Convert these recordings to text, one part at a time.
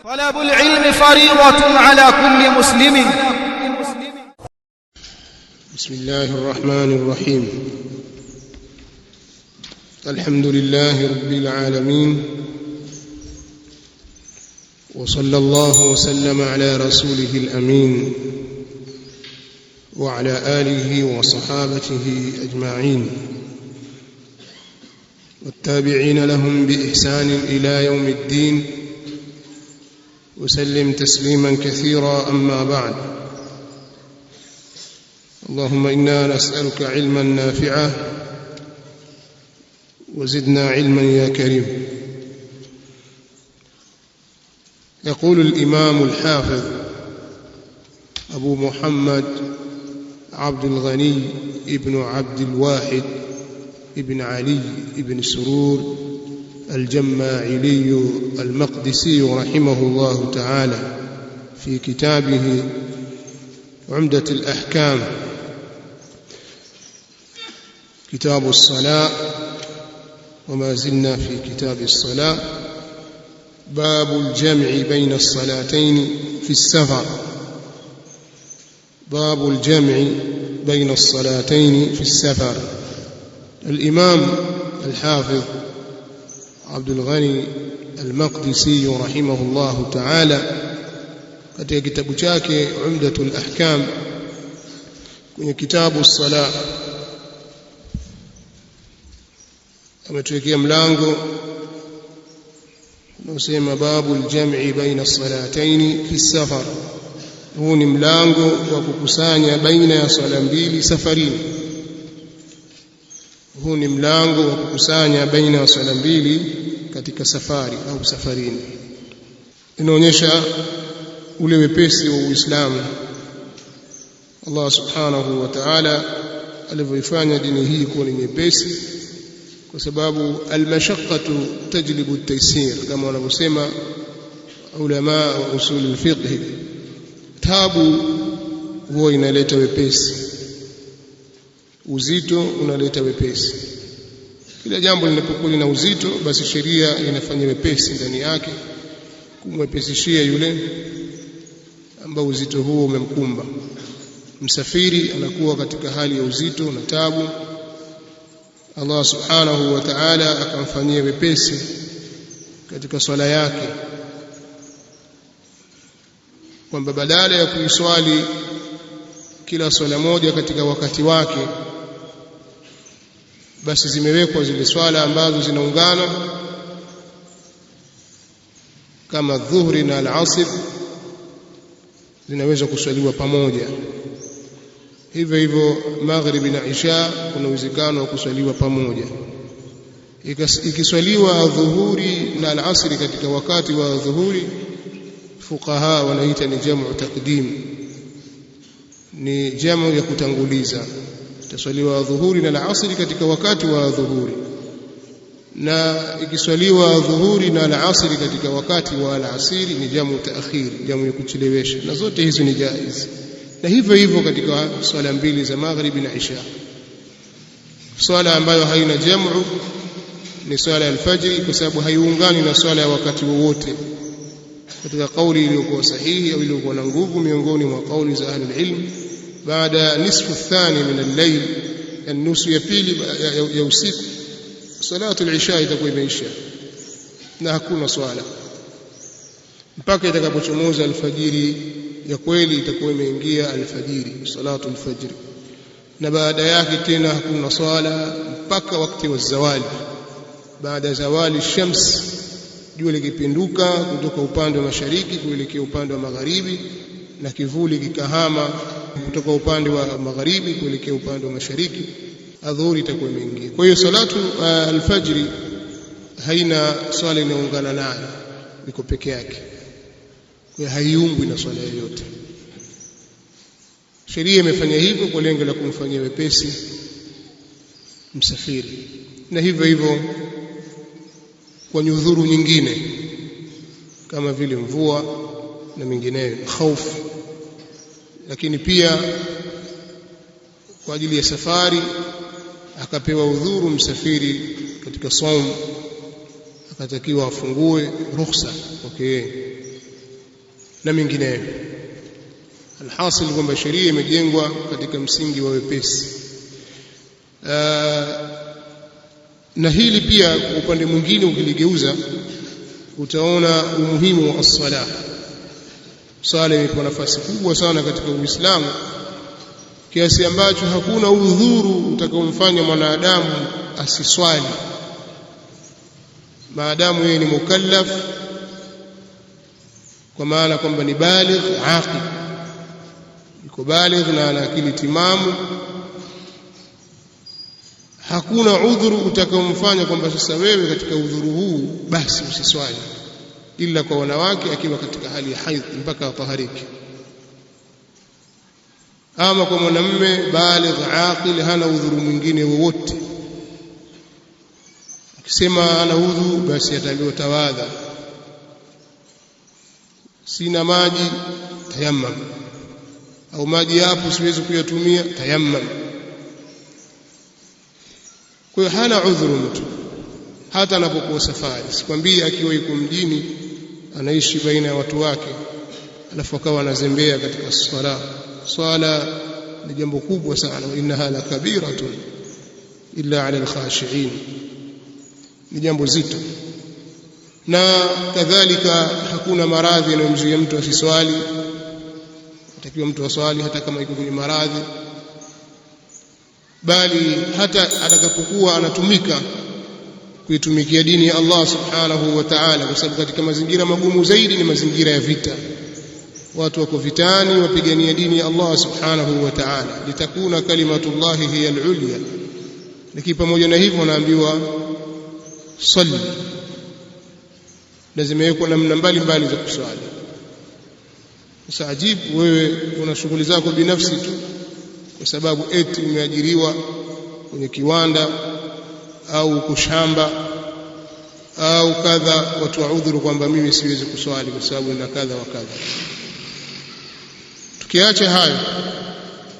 طلب العلم فريضة على كل مسلم. بسم الله الرحمن الرحيم. الحمد لله رب العالمين، وصلى الله وسلم على رسوله الأمين وعلى آله وصحابته أجمعين والتابعين لهم بإحسان إلى يوم الدين، وسلم تسليما كثيرا. أما بعد، اللهم إنا نسألك علما نافعا وزدنا علما يا كريم. يقول الإمام الحافظ أبو محمد عبد الغني ابن عبد الواحد ابن علي ابن سرور الجماعلي المقدسي رحمه الله تعالى في كتابه عمدة الأحكام، كتاب الصلاة، وما زلنا في كتاب الصلاة، باب الجمع بين الصلاتين في السفر. باب الجمع بين الصلاتين في السفر. الإمام الحافظ عبد الغني المقدسي رحمه الله تعالى katika kitabu chake Umdatul Ahkam kwenye kitabu Sala ametuwekea mlango unaosema babu aljam'i baina salataini fi safar. Huu ni mlango wa kukusanya baina ya swala mbili safarini. Huu ni mlango wa kukusanya baina ya swala mbili katika safari au safarini. Inaonyesha ule wepesi wa Uislamu, Allah subhanahu wa ta'ala alivyoifanya dini hii kuwa ni nyepesi, kwa sababu almashaqqatu tajlibu at-taysir, kama wanavyosema ulama wa usul al-fiqh. Tabu huwa inaleta wepesi, uzito unaleta wepesi. Kila jambo linapokuwa lina uzito, basi sheria inafanya wepesi ndani yake, kumwepesishia yule ambao uzito huo umemkumba. Msafiri anakuwa katika hali ya uzito na tabu, Allah subhanahu wa ta'ala akamfanyia wepesi katika swala yake, kwamba badala ya kuiswali kila swala moja katika wakati wake, basi zimewekwa zile swala ambazo zinaungana kama dhuhuri na al-asr, zinaweza kuswaliwa pamoja. Hivyo hivyo maghribi na isha kuna uwezekano wa kuswaliwa pamoja. Ikiswaliwa dhuhuri na al-asri katika wakati wa dhuhuri, fuqaha wanaita ni jamu taqdim, ni jamu ya kutanguliza. Itaswaliwa dhuhuri na al-asri katika wakati wa dhuhuri, na ikiswaliwa dhuhuri na al-asri katika wakati wa al-asiri ni jamu taakhir, jamu ya kuchelewesha, na zote hizo ni jaiz. Na hivyo hivyo katika swala mbili za maghribi na isha. Swala ambayo haina jamu ni swala ya alfajiri, kwa sababu haiungani na swala ya wakati wowote, katika kauli iliyokuwa sahihi au iliyokuwa na nguvu miongoni mwa kauli za ahlul ilm. Baada nisfu thani min al-layl, yani nusu ya pili ya usiku, salatu al-isha itakuwa imeisha na hakuna swala mpaka itakapochomoza alfajiri ya kweli, itakuwa imeingia alfajiri, salatu alfajiri, na baada yake tena hakuna swala mpaka wakati wa zawali. Baada ya zawali shams, jua likipinduka kutoka upande wa mashariki kuelekea upande wa magharibi, na kivuli kikahama kutoka upande wa magharibi kuelekea upande wa mashariki, adhuhuri itakuwa imeingia. Kwa hiyo salatu alfajri haina swala inayoungana nayo, iko peke yake, kwa haiungwi na swala yoyote. Sheria imefanya hivyo kwa lengo la kumfanyia wepesi msafiri, na hivyo hivyo kwa nyudhuru nyingine kama vile mvua na mingineyo, hofu, lakini pia kwa ajili ya safari akapewa udhuru msafiri katika saumu, akatakiwa afungue rukhsa kwake yeye. na mengineyo. Alhasil kwamba sheria imejengwa katika msingi wa wepesi. Na hili pia kwa upande mwingine ukiligeuza utaona umuhimu wa as-sala. Sala imepewa nafasi kubwa sana katika Uislamu kiasi ambacho hakuna udhuru utakaomfanya mwanadamu asiswali maadamu yeye ni mukallaf, kwa maana kwamba ni baligh aqil, yuko baligh na ana akili timamu. Hakuna udhuru utakaomfanya kwamba sasa wewe katika udhuru huu basi usiswali, ila kwa wanawake akiwa katika hali ya haidh mpaka atahariki. Ama kwa mwanamume baligh aqil, hana udhuru mwingine wowote. Akisema ana udhu, basi ataambiwa tawadha, sina maji, tayammam, au maji yapo siwezi kuyatumia, tayammam. Kwa hiyo hana udhuru mtu hata anapokuwa safari. Sikwambii akiwa yuko mjini anaishi baina ya watu wake, alafu akawa anazembea katika swala. Swala ni jambo kubwa sana, wa innaha la kabiratun illa ala alkhashiin, ni jambo zito. Na kadhalika hakuna maradhi yanayomzuia mtu asiswali. Atakiwa mtu aswali hata kama yuko kwenye maradhi, bali hata atakapokuwa anatumika kuitumikia dini ya Allah subhanahu wa ta'ala, kwa sababu katika mazingira magumu zaidi ni mazingira ya vita. Watu wako vitani wapigania dini ya Allah subhanahu wa ta'ala, litakuna kalimatullahi hiya al-ulya. Lakini pamoja na hivyo wanaambiwa salli, na zimewekwa namna mbalimbali za kuswali. Sasa ajibu, wewe una shughuli zako binafsi tu, kwa sababu eti umeajiriwa kwenye kiwanda au uko shamba au kadha, watu wa udhuru kwamba mimi siwezi kuswali kwa sababu nina kadha wa kadha. Tukiacha hayo,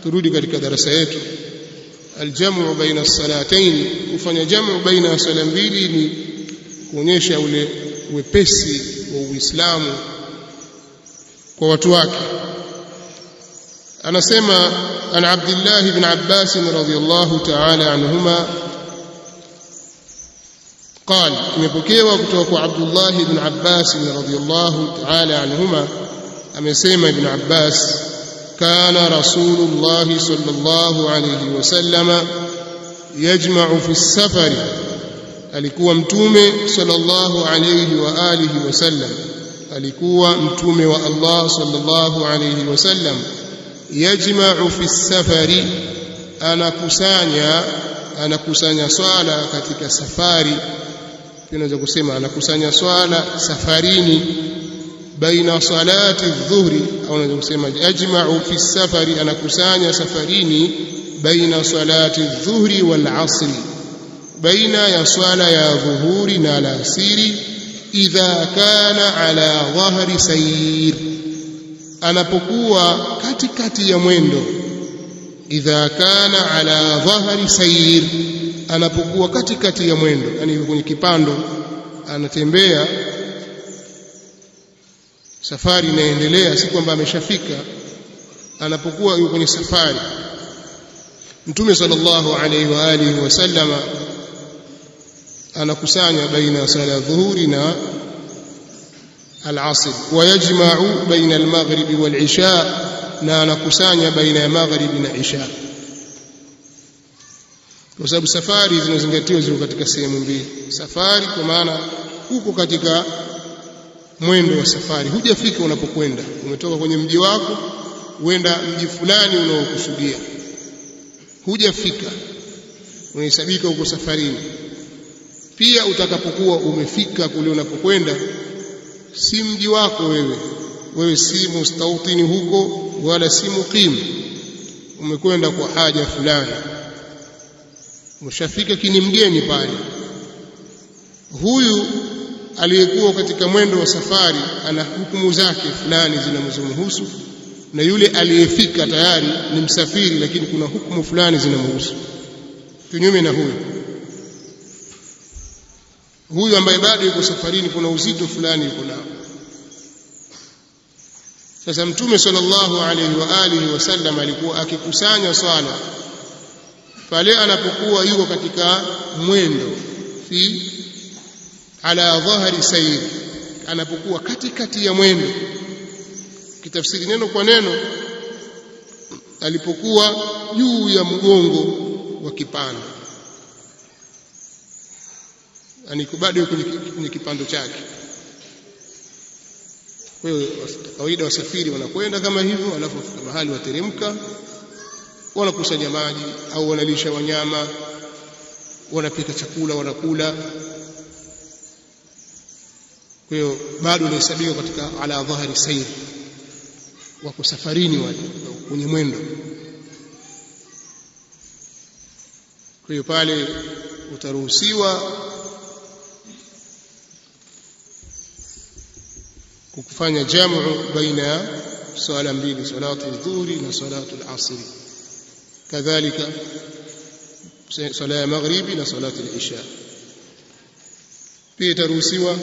turudi katika darasa yetu. Aljamu baina as-salatayn, kufanya jamu baina ya sala mbili ni kuonyesha ule wepesi wa Uislamu kwa watu wake. Anasema an Abdullah ibn Abbas radhiyallahu ta'ala anhuma قال, imepokewa kutoka kwa Abdullah ibn Abbas radhiyallahu ta'ala anhuma, amesema Ibn Abbas: kana Rasulullah sallallahu alayhi wasallam yajma'u fi safari, alikuwa Mtume sallallahu alayhi wa alihi wasallam, alikuwa Mtume wa Allah sallallahu alayhi wasallam, yajma'u fi safari, anakusanya swala katika safari. Pia unaweza kusema anakusanya swala safarini, baina salati dhuhri, au unaweza kusema yajma'u fi safari, anakusanya safarini, baina salati dhuhri wal asri, baina ya swala ya dhuhuri na alasiri, idha kana ala dhahri sayr, anapokuwa katikati ya mwendo. Idha kana ala dhahri sayr, anapokuwa katikati ya mwendo, yani yuko kwenye kipando anatembea, safari inaendelea, si kwamba ameshafika. Anapokuwa yuko kwenye safari, Mtume sallallahu alaihi wa alihi wasallama anakusanya baina ya sala ya dhuhuri na al-asr, wayajma'u baina al-maghribi wal-isha, na anakusanya baina ya maghribi na isha, kwa sababu safari zinazingatiwa ziko katika sehemu mbili. Safari kwa maana uko katika mwendo wa safari, hujafika unapokwenda, umetoka kwenye mji wako huenda mji fulani unaokusudia, hujafika, unahesabika uko safarini. Pia utakapokuwa umefika kule unapokwenda, si mji wako wewe, wewe si mustautini huko wala si muqim, umekwenda kwa haja fulani, umeshafika kini mgeni pale. Huyu aliyekuwa katika mwendo wa safari ana hukumu zake fulani zinazomhusu, na yule aliyefika tayari ni msafiri, lakini kuna hukumu fulani zinamhusu, kinyume na huyu ambaye bado yuko safarini, kuna uzito fulani yuko nao. Sasa Mtume sallallahu alaihi wa alihi wasallam alikuwa akikusanya swala pale anapokuwa yuko katika mwendo, fi ala dhahri sayr, anapokuwa katikati ya mwendo. Kitafsiri neno kwa neno, alipokuwa juu ya mgongo wa kipando, yani bado kwenye kipando chake. Kwa hiyo kawaida wasafiri wanakwenda kama hivyo, alafu wafika mahali wateremka, wanakusanya maji au wanalisha wanyama, wanapika chakula, wanakula. Kwa hiyo bado inahesabika katika ala dhahri sayr, wako safarini wale kwenye mwendo. Kwa hiyo pale utaruhusiwa kufanya jamu baina ya swala mbili, salatu dhuhuri na salatu al-asri, kadhalika swala ya maghribi na salatu al-isha. Pia itaruhusiwa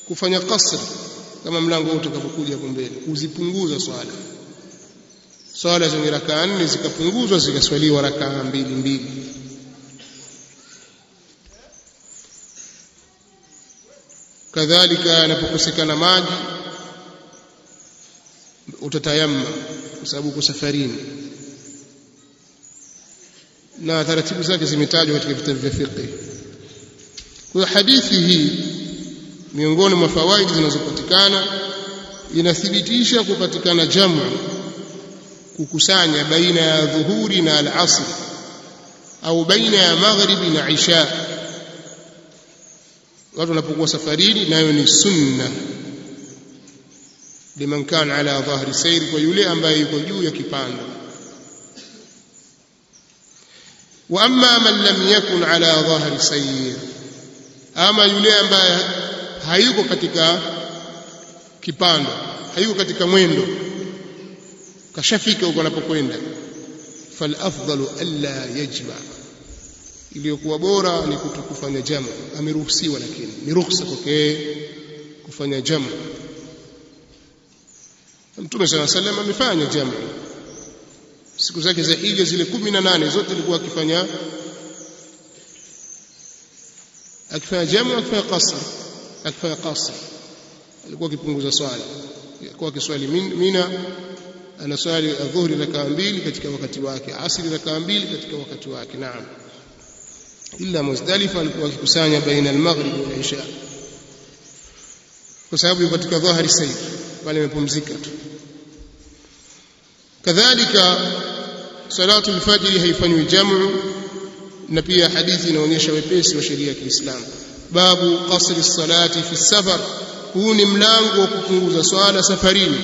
kufanya kasr kama mlango huu utakapokuja hapo mbele, kuzipunguza swala swala zenye rakaa 4 zikapunguzwa zikaswaliwa rakaa mbili mbili. Kadhalika yanapokosekana maji utatayamma, kwa sababu uko safarini, na taratibu zake zimetajwa katika vitabu vya fiqh. Kwa hadithi hii, miongoni mwa fawaidi zinazopatikana, inathibitisha kupatikana jamu, kukusanya baina ya dhuhuri na al-asr, au baina ya maghribi na isha, watu wanapokuwa safarini, nayo ni sunna liman kana ala dhahri sayr, kwa yule ambaye yuko juu ya kipando. Wa amma man lam yakun ala dhahri sayr, ama yule ambaye hayuko katika kipando, hayuko katika mwendo, kashafika huko anapokwenda, fal afdalu alla yajma, iliyokuwa bora ni kutokufanya jamu. Ameruhusiwa, lakini ni ruhusa kwake kufanya jamu. Mtume sala salam amefanya jamu siku zake za hija zile 18 zote alikuwa akifanya jamu, akifanya qasr, akifanya qasr alikuwa akipunguza swala, alikuwa akiswali Mina anaswali adhuhuri rakaa 2 katika wakati wake, asri rakaa 2 katika wakati wake. Naam, illa Muzdalifa alikuwa akikusanya baina al-maghrib wal isha, kwa sababu yuko katika dhahri sayf, pale amepumzika tu. Kadhalika salatu al-fajr haifanywi jamu, na pia hadithi inaonyesha wepesi wa sheria ya Kiislamu. Babu qasri salati fi safar, huu ni mlango wa kupunguza swala safarini.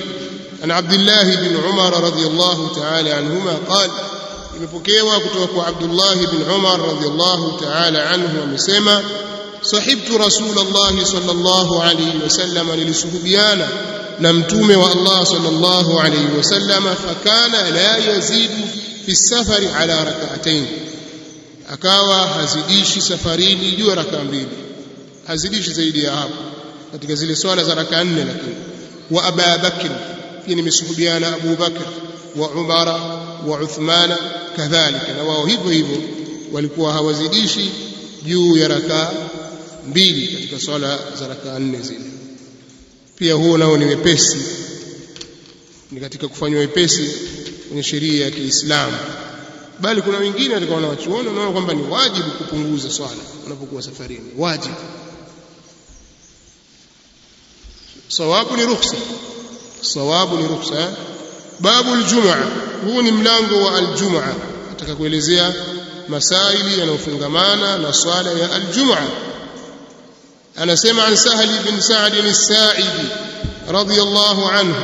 An Abdullah ibn Umar radhiyallahu ta'ala anhuma qala, imepokewa kutoka kwa Abdullah ibn Umar radhiyallahu ta'ala anhu amesema, sahibtu Rasulullah sallallahu alayhi wasallam, nilisuhubiana na mtume wa Allah sallallahu alayhi wasallam, fakana la yazidu fi safari ala rak'atayn, akawa hazidishi safarini juu ya rakaa 2, hazidishi zaidi ya hapo katika zile swala za rakaa 4. Lakini wa Aba Bakr, pia nimesuhubiana Abu Bakr wa Umara wa Uthmana kadhalika, na wao hivyo hivyo walikuwa hawazidishi juu ya rakaa 2 katika swala za rakaa 4 zile. Pia huo nao ni wepesi, ni katika kufanywa wepesi kwenye sheria ya Kiislamu. Bali kuna wengine katika wanawachuoni wanaona kwamba ni wajibu kupunguza swala unapokuwa safarini, wajibu. Sawabu ni ruhusa, sawabu ni ruhusa. Babu aljumaa, huu ni mlango wa aljumaa, nataka kuelezea masaili yanayofungamana na swala ya aljumaa. Anasema an Sahli bin Sa'd as-Sa'idi radhiyallahu anhu,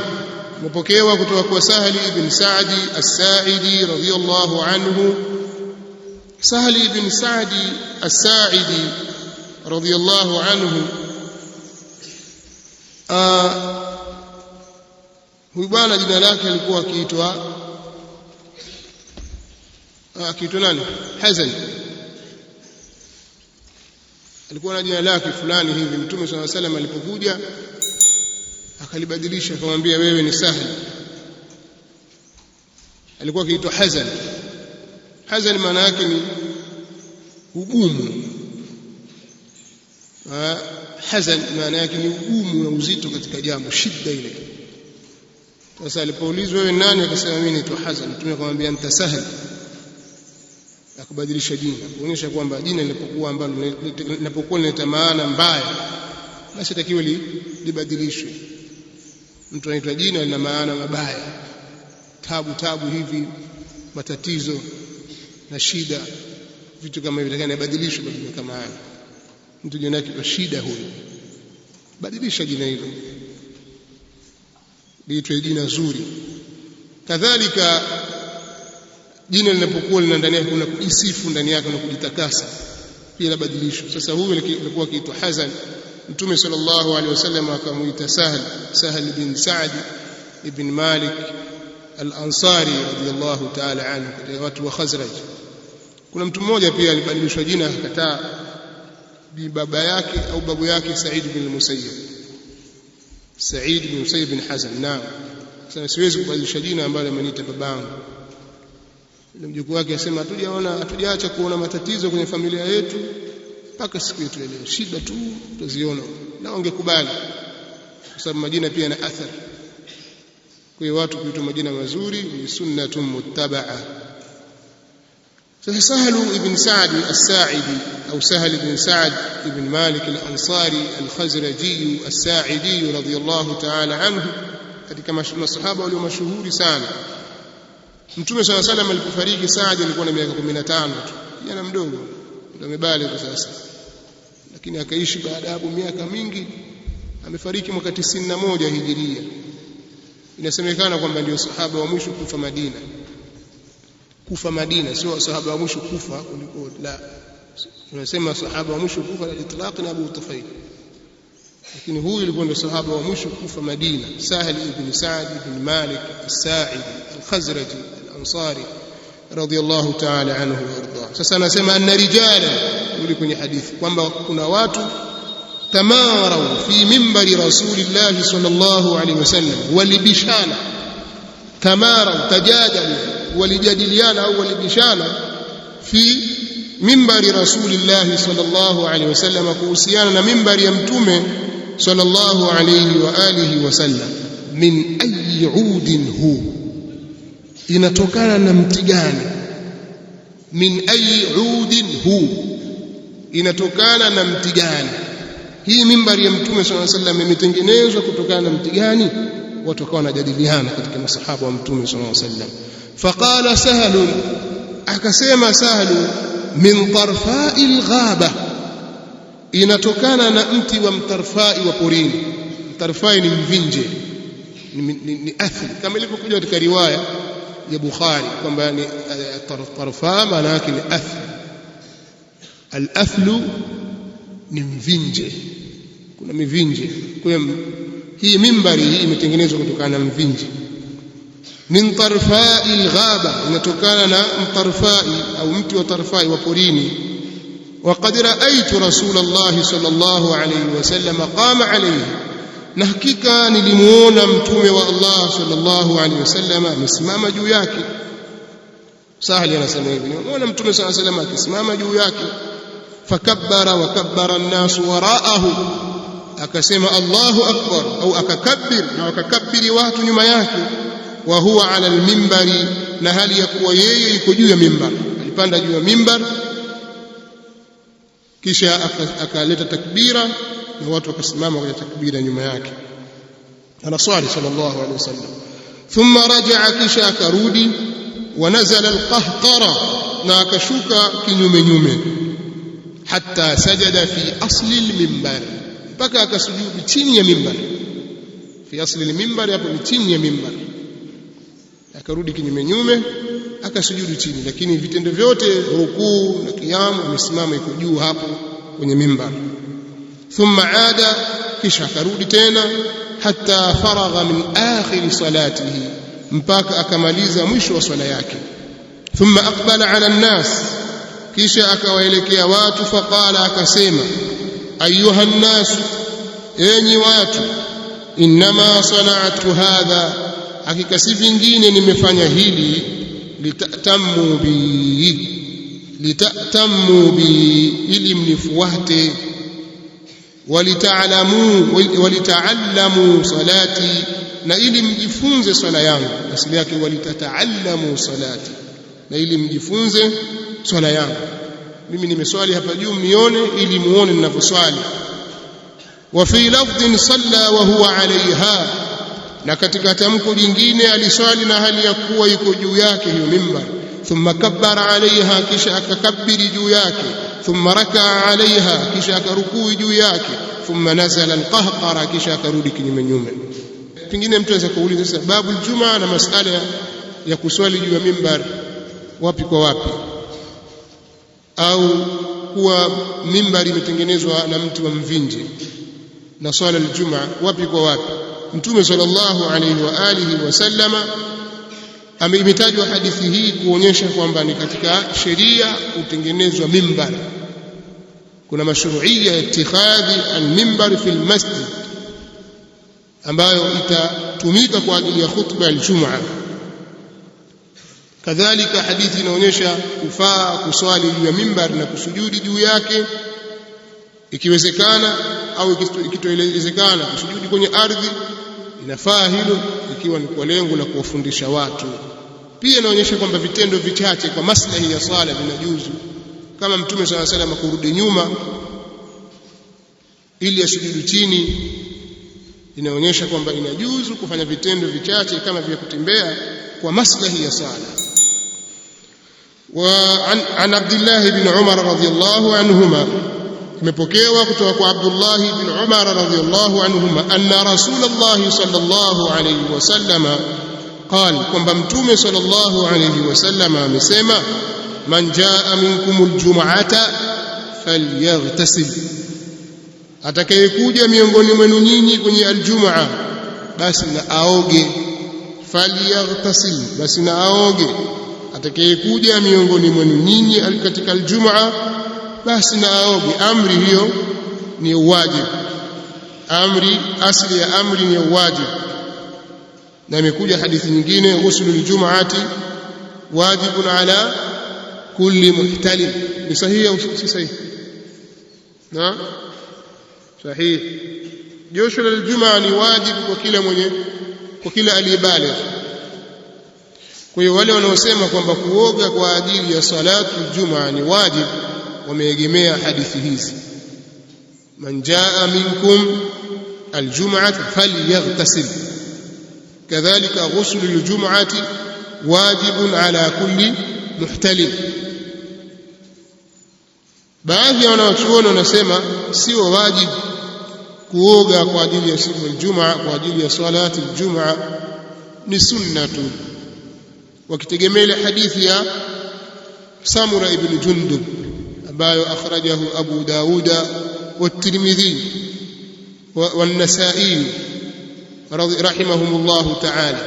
mpokewa kutoka kwa Sahli bin Sa'd as-Sa'idi radhiyallahu anhu. Sahli bin Sa'd as-Sa'idi radhiyallahu anhu, huyu bwana jina lake alikuwa akiitwa nani? Hazan, alikuwa na jina lake fulani hivi. Mtume swalla salam alipokuja Akalibadilisha, akamwambia wewe ni Sahal. Alikuwa akiitwa Hazan. Hazan maana yake ni ugumu. Hazan maana yake ni ugumu na uzito katika jambo, shida ile. Sasa alipoulizwa wewe nani, akasema mimi naitwa Hazan. Mtume akamwambia anta Sahal, akabadilisha jina kuonyesha kwamba jina linapokuwa ambalo linapokuwa linaleta maana mbaya, basi takiwa libadilishwe. Mtu anaitwa jina lina maana mabaya, tabu tabu hivi, matatizo na shida, vitu kama hivi, takana ibadilishwe majina kama haya. Mtu jina lake kwa shida huyo, badilisha jina hilo liitwe jina zuri. Kadhalika jina linapokuwa lina ndani yake kuna kujisifu ndani yake na kujitakasa, pia labadilishwa. Sasa huyu alikuwa akiitwa Hazan, Mtume sallallahu alaihi wasallam akamuita Sahal, Sahal bin Sa'd ibn Malik al-Ansari radiyallahu ta'ala anhu, katika watu wa Khazraj. Kuna mtu mmoja pia alibadilishwa jina akakataa, bi baba yake au babu yake Sa'id bin al-Musayyib, Sa'id bin Musayyib bin Hazan. Naam, sasa siwezi kubadilisha jina ambalo ameniita babangu. Yule mjukuu wake asema hatujaona, hatujaacha kuona matatizo kwenye familia yetu mpaka siku yetu leo, shida tu tutaziona. Na wangekubali, kwa sababu majina pia yana athari. Kwa hiyo watu kuitwa majina mazuri ni sunnatun muttabaa. Sasa Sahlu ibn Sa'd as-Sa'idi au Sahl ibn Sa'd ibn Malik al-Ansari al-Khazraji as-Sa'idi radhiyallahu ta'ala anhu, katika masahaba walio mashuhuri sana. Mtume swalla salam alipofariki, Saad alikuwa na miaka 15 tu, kijana mdogo, ndio amebaligh sasa, lakini akaishi baada ya hapo miaka mingi. Amefariki mwaka 91 Hijiria. Inasemekana kwamba ndio sahaba wa mwisho kufa Madina. Kufa Madina, sio sahaba wa mwisho kufa kuliko, la, tunasema sahaba wa mwisho kufa itlaq na Abu Tufail, lakini huyu alikuwa ndio sahaba wa mwisho kufa Madina, Sahal ibn Sa'd ibn Malik as-Sa'idi al-Khazraji al-Ansari radiyallahu ta'ala anhu wa arda. Sasa anasema anna rijala, yule kwenye hadithi kwamba kuna watu tamarau fi mimbari rasulillahi sallallahu alaihi wasallam, walibishana. Tamarau, tajadalu, walijadiliana au walibishana fi mimbari rasulillahi sallallahu alaihi wasallam, kuhusiana na mimbari ya Mtume sallallahu alaihi wa alihi wasallam. Min ayi udin hu, inatokana na mti gani? Min ayi udin hu, inatokana na mti gani? Hii mimbari ya Mtume sallallahu alaihi wasallam imetengenezwa kutokana na mti gani? Watu wakawa wanajadiliana katika masahaba wa Mtume sallallahu alaihi wasallam. Faqala Sahlu, akasema Sahlu, min tarfai lghaba, inatokana na mti wa mtarfai wa porini. Mtarfai ni mvinje, ni athli, kama ilivyokuja katika riwaya ya Bukhari kwamba ni tarfa, maana yake ni athli. Al-athlu ni mvinje, kuna mivinje. Kwa hiyo hii mimbari hii imetengenezwa kutokana na mvinje. Min tarfai lghaba, inatokana na mtarfai au mti wa tarfai wa porini. Waqad raaitu rasulallahi sallallahu alayhi wasallam qama alayhi, na hakika nilimuona Mtume wa Allah sallallahu alayhi wasallam amesimama juu yake. Sahali anasema hivi, nimemuona Mtume sallallahu alayhi wasallam akisimama juu yake. Fakabbara wa kabbara an-nasu waraahu, akasema Allahu akbar, au akakabbir na wakakabbiri watu nyuma yake. Wa huwa ala al-mimbari, na hali ya kuwa yeye yuko juu ya mimbar, alipanda juu ya mimbar, kisha akaleta takbira na watu wakasimama kwenye takbira nyuma yake, anaswali sallallahu alaihi wasallam. Thumma rajaa, kisha akarudi. Wa nazala alqahqara, na akashuka kinyume nyume, hatta sajada fi asli almimbar, mpaka akasujudu chini ya mimbar. Fi asli almimbar, hapo ni chini ya mimbar, akarudi kinyume nyume akasujudu chini, lakini vitendo vyote rukuu na kiamu amesimama iko juu hapo kwenye mimbar. Thumma aada, kisha akarudi tena, hatta faragha min akhiri salatihi, mpaka akamaliza mwisho wa swala yake. Thumma aqbala ala nnas, kisha akawaelekea watu. Faqala, akasema, ayuha nnas, enyi watu, Innama sana'tu hadha, hakika si vingine nimefanya hili, litatammu bi, litatammu bi, ili mnifuate, walita'lamu walita'allamu salati, na ili mjifunze swala yangu. Asili yake walitata'allamu salati, na ili mjifunze swala yangu. Mimi nimeswali hapa juu, mnione ili muone ninavyoswali. Wa fi lafdhin salla wa huwa alaiha, na katika tamko jingine aliswali na hali ya kuwa yuko juu yake hiyo mimbar. Thumma kabbara alaiha, kisha akakabiri juu yake. Thumma rakaa alaiha, kisha akarukuu juu yake. Thumma nazala alqahqara, kisha akarudi kinyume nyume. Pengine mtu anaweza kuuliza sasa, babu aljumaa na masala ya kuswali juu ya mimbar wapi kwa wapi, au kuwa mimbari imetengenezwa na mti wa mvinje na swala aljumaa wapi kwa wapi? Mtume sallallahu alayhi wa alihi wasallama imetajwa hadithi hii kuonyesha kwamba ni katika sheria kutengenezwa mimbar. Kuna mashruia ya ittikhadhi almimbar fi almasjid ambayo itatumika kwa ajili ya khutba aljumaa. Kadhalika hadithi inaonyesha kufaa kuswali juu ya mimbar na kusujudi juu yake ikiwezekana, au ikitowezekana kusujudi kwenye ardhi inafaa hilo, ikiwa ni kwa lengo la kuwafundisha watu. Pia inaonyesha kwamba vitendo vichache kwa maslahi ya swala vinajuzu, kama Mtume sala salam kurudi nyuma ili asujudu chini, inaonyesha kwamba inajuzu kufanya vitendo vichache kama vya kutembea kwa maslahi ya sala. Wa an Abdullah ibn Umar radhiyallahu anhuma, imepokewa kutoka kwa Abdullah ibn Umar radhiyallahu anhuma, anna Rasulullah sallallahu alayhi wasallam qal, kwamba Mtume sallallahu alayhi wasallam amesema: man jaa minkum aljum'ata falyaghtasil, atakayekuja miongoni mwenu nyinyi kwenye aljumaa basi na aoge. Falyaghtasil, basi na aoge. Atakayekuja miongoni mwenu nyinyi katika aljumaa basi na aoge. Amri hiyo ni wajibu. Amri, asli ya amri ni wajibu, na imekuja hadithi nyingine, ghuslu ljumuati wajibun ala kulli muhtalim. Ni sahihi au si sahihi? Na sahihi. Josho la Ijumaa ni wajibu kwa kila mwenye, kwa kila aliyebaligh. Kwa hiyo wale wanaosema kwamba kuoga kwa ajili ya salatu Ijumaa ni wajibu wameegemea hadithi hizi: man jaa minkum aljum'ata falyaghtasil, kadhalika ghuslu aljum'ati wajibun ala kulli muhtalim. Baadhi ya wanawachuoni wanasema sio wajibu kuoga kwa ajili ya siku ya Ijumaa, kwa ajili ya salati Ijumaa ni sunna tu, wakitegemea ile hadithi ya Samura ibn Jundub ambayo akhrajahu Abu Dauda والترمذي والنسائي رحمهم الله تعالى،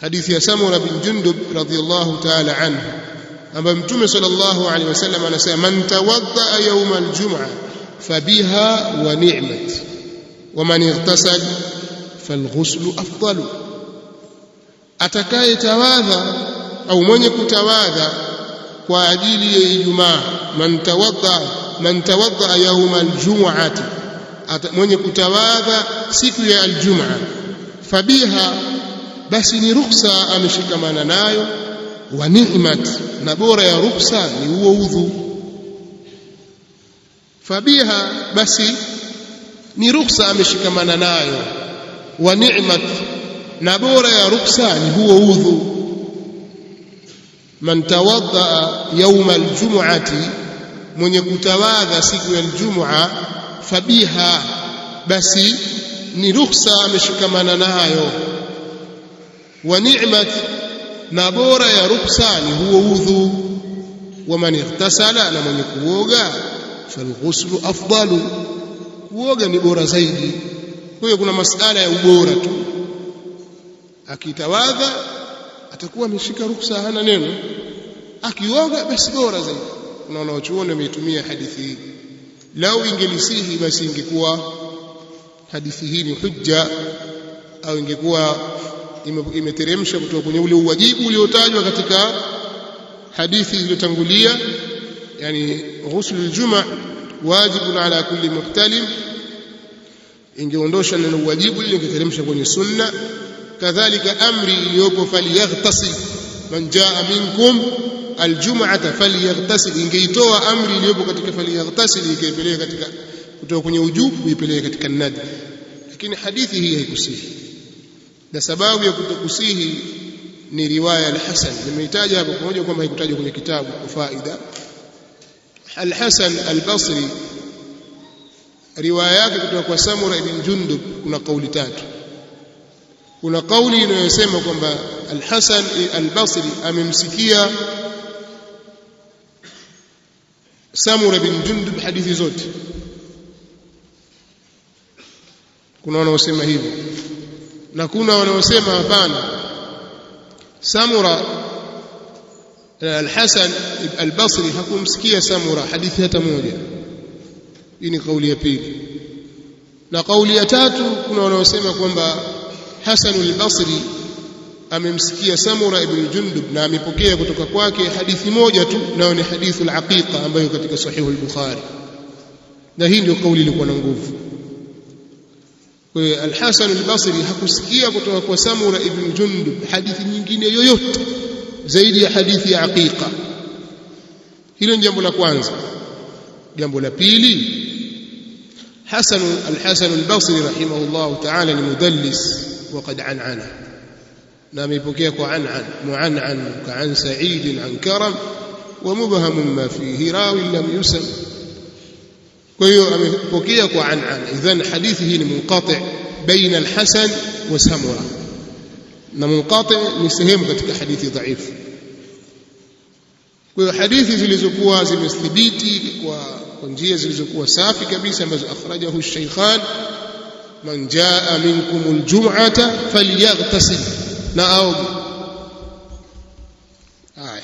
حديث يا سمرة بن جندب رضي الله تعالى عنه، ambayo Mtume sallallahu alaihi wasallam anasema: man tawaddaa yawma aljum'a fabiha wa ni'mat wa man ightasal falghuslu afdalu, atakayetawadha au mwenye kutawadha kwa ajili ya Ijumaa, man tawadda yawma aljum'ati, mwenye kutawadha siku ya aljumaa, fabiha, basi ni ruksa ameshikamana nayo, wa ni'mat, na bora ya ruksa ni huo udhu. Fabiha, basi ni ruksa ameshikamana nayo, wa ni'mat, na bora ya ruksa ni huo udhu. Man tawaddaa yauma aljumuati, mwenye kutawadha siku ya aljumua, fabiha, basi ni ruksa ameshikamana nayo, wa ni'mat, na bora ya ruksa ni huo udhu. Wa man ightasala, na mwenye kuoga, falghuslu afdalu, kuoga ni bora zaidi. Kwa hiyo kuna masala ya ubora tu, akitawadha atakuwa ameshika ruksa, hana neno, akioga basi bora zaidi. Kuna wanaochuoni wameitumia hadithi hii, lau ingelisihi basi ingekuwa Hadithi hii ni hujja, au ingekuwa imeteremsha kutoka kwenye ule uwajibu uliotajwa katika hadithi iliyotangulia, yani ghusl aljuma wajibun ala kulli muhtalim, ingeondosha neno wajibu ile ingeteremsha kwenye sunna. Kadhalika amri iliyopo falyaghtasil man jaa minkum aljum'ata falyaghtasil, ingeitoa amri iliyopo katika falyaghtasil ikaipeleka katika kutoka kwenye ujubu kuipeleka katika nadhi, lakini hadithi hii haikusihi, na sababu ya kutokusihi ni riwaya al-Hasan. Nimeitaja hapo pamoja kwamba haikutajwa kwenye kitabu kwa faida. Al-Hasan al-Basri riwaya yake kutoka kwa Samura ibn Jundub, kuna kauli tatu. Kuna kauli inayosema kwamba Al-Hasan al-Basri amemsikia Samura bin Jundub hadithi zote. Kuna wanaosema hivyo na kuna wanaosema hapana, Samura Al-Hasan al-Basri hakumsikia Samura hadithi hata moja. Hii ni kauli ya pili. Na kauli ya tatu, kuna wanaosema kwamba Hasan al-Basri amemsikia Samura ibn Jundub na amepokea kutoka kwake hadithi moja tu, nayo ni hadithu al-Aqiqa ambayo katika Sahihu al-Bukhari, na hii ndio kauli ilikuwa na nguvu. Kwa hiyo Al-Hasan al-Basri hakusikia kutoka kwa Samura ibn Jundub hadithi nyingine yoyote zaidi ya hadithi ya Aqiqa. Hilo ni jambo la kwanza. Jambo la pili, Hasan al-Hasan al-Basri rahimahullahu ta'ala ni mudallis waqad an'ana, na ameipokea kwa an'an mu'an'an ka an Sa'id an Karam wa mubhamun ma fihi rawi lam yusam. Kwa hiyo amepokea kwa an'an, idhan hadithi hii ni munqati baina al-Hasan wa Samura, na munqati ni sehemu katika hadithi dhaifu. Kwa hiyo hadithi zilizokuwa zimethibiti kwa njia zilizokuwa safi kabisa ambazo akhrajahu shaykhan, man jaa minkum aljum'ata falyaghtasil, na aoge. Haya,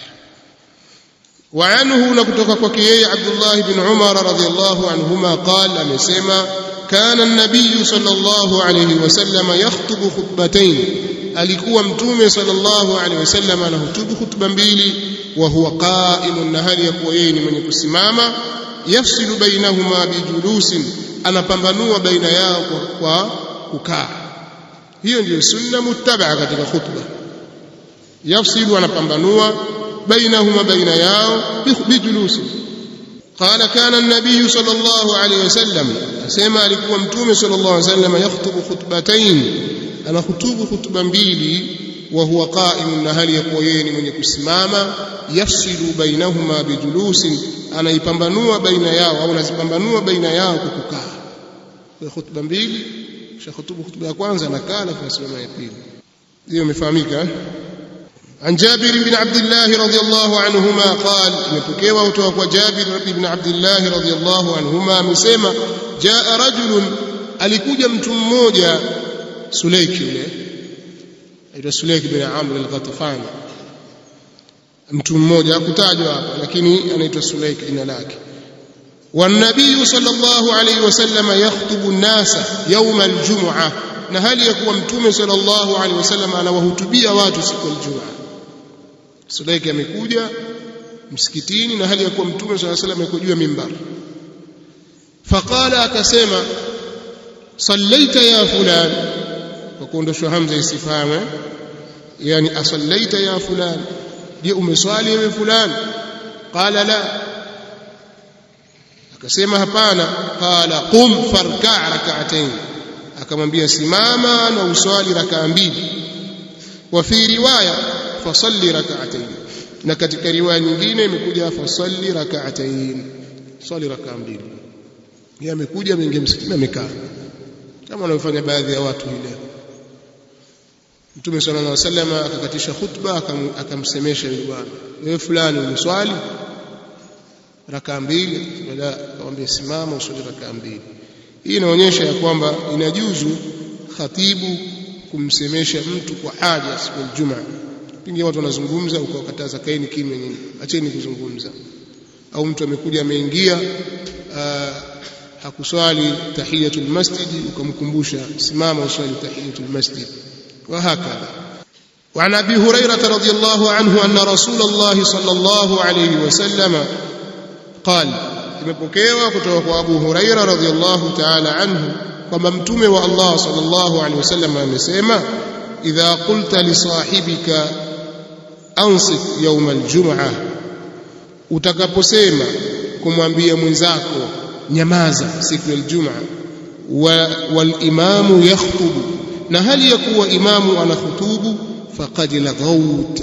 wa anhu, na kutoka kwake yeye Abdullah ibn Umar radhiyallahu anhuma qala, amesema kana an-nabiy sallallahu alayhi wasallam yakhutubu khutbatayn, alikuwa mtume sallallahu alayhi wasallam anahutubu khutba mbili, wa huwa qa'imun, na hali ya kuwa yeye ni mwenye kusimama, yafsilu bainahuma bijulusin, anapambanua baina yao kwa kukaa. Hiyo ndiyo sunna muttabaa katika khutba. Yafsilu, anapambanua, bainahuma, baina yao, bijulusin. Qala kana an-nabiy sallallahu alayhi wasallam, asema alikuwa mtume sallallahu alayhi wasallam yakhutubu khutbatayn, anahutubu khutba mbili, wa huwa qa'imun, na hali ya kuwa yeye ni mwenye kusimama, yafsilu bainahuma bijulusin, anaipambanua baina yao au anazipambanua baina yao kwa kukaa. Kwa khutba mbili, kisha hutubu khutba ya kwanza anakaa, alafu anasimama ya pili. Hiyo imefahamika eh? عن جابر بن عبد الله رضي الله عنهما قال، imepokewa kutoka kwa Jabir ibn Abdullah radhiyallahu anhuma amesema, jaa rajulun, alikuja mtu mmoja, Sulaik yule aitwa Sulaik bin Amr al-Ghatafani, mtu mmoja hakutajwa hapa, lakini anaitwa Sulaik jina lake. والنبي صلى الله عليه وسلم يخطب الناس يوم الجمعة، na hali ya kuwa mtume sallallahu alaihi wasallam anawahutubia watu siku ya Ijumaa. Sulaik amekuja msikitini na hali ya kuwa mtume sallallahu alaihi wasallam yuko juu ya mimbar. Faqala, akasema, sallaita ya fulan, kwa kuondoshwa hamza istifham, yani asallaita ya fulan, je, umeswali ewe fulan? Qala la, akasema hapana. Qala qum farka' rak'atayn, akamwambia simama na uswali rakaa mbili. Wa fi riwaya fasalli rak'atayn, na katika riwaya nyingine imekuja fasalli rak'atayn, swali rakaa mbili. Yeye amekuja, ameingia msikitini, amekaa kama wanavyofanya baadhi ya watu hii leo. Mtume sallallahu alaihi wasallam akakatisha khutba, akamsemesha yule bwana, wewe fulani, umeswali rakaa mbili? La. Akamwambia simama uswali rakaa mbili. Hii inaonyesha ya kwamba inajuzu khatibu kumsemesha mtu kwa haja siku ya Ijumaa. Pengine watu wanazungumza, ukawakataza, kaeni kimya nyinyi, acheni kuzungumza. Au mtu amekuja ameingia, Hakuswali tahiyatul masjid, ukamkumbusha simama uswali tahiyatul masjid, wa hakadha. وعن أبي هريرة رضي الله عنه أن رسول الله صلى الله عليه وسلم قال, imepokewa kutoka kwa Abu Huraira radhiyallahu ta'ala anhu kwamba mtume wa Allah sallallahu alaihi wasallam amesema: "Idha qulta li sahibika ansit yawm aljum'ah", utakaposema kumwambia mwenzako nyamaza siku ya Ijumaa, wal imamu yakhutubu, na hali ya kuwa imamu anahutubu, faqad laghawt,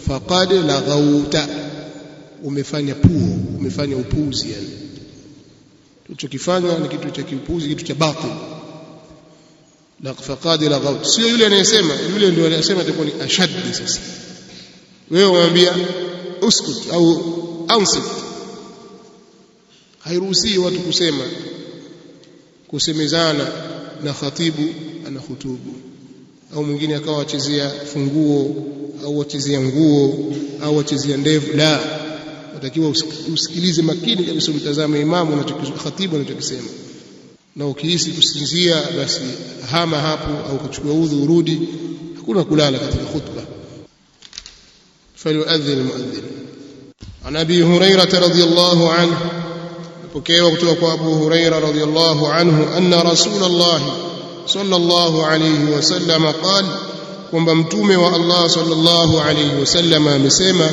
faqad laghawta, umefanya puo, umefanya upuzi. Yani ulichokifanya ni kitu cha kiupuzi, kitu cha batil. La, faqad laghawt, sio yule anayesema, yule ndio anayesema atakuwa ni ashaddi. Sasa wewe umwambia uskut au ansit, hairuhusi watu kusema, kusemezana na khatibu ana hutubu, au mwingine akawa achezea funguo au achezea nguo au achezea ndevu. La, unatakiwa usikilize makini kabisa, umtazame imamu na khatibu anachokisema, na ukihisi kusinzia basi hama hapo au kuchukua udhu urudi. Hakuna kulala katika khutba. فليؤذن المؤذن. عن ابي هريره رضي الله عنه, pokewa kutoka kwa Abu Huraira radhiyallahu anhu, anna Rasulullah sallallahu alayhi wasallam qala, kwamba mtume wa Allah sallallahu alayhi wasallam amesema: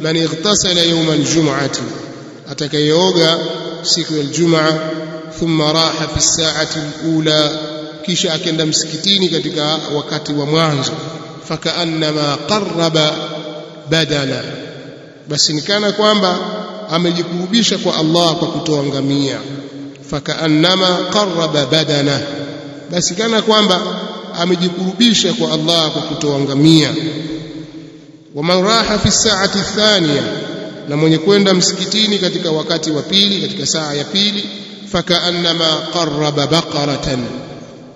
man ightasala yawm aljum'ati, atakayeoga siku ya Ijumaa, thumma raha fi saati alula, kisha akenda msikitini katika wakati wa mwanzo, fakaannama qarraba badana, basi ni kana kwamba amejikurubisha kwa Allah kwa kutoa ngamia. Fakaannama qarraba badana, basi kana kwamba amejikurubisha kwa Allah kwa kutoa ngamia. Waman raha fi saati thaniya, na mwenye kwenda msikitini katika wakati wa pili, katika saa ya pili, fakaannama qarraba baqaratan,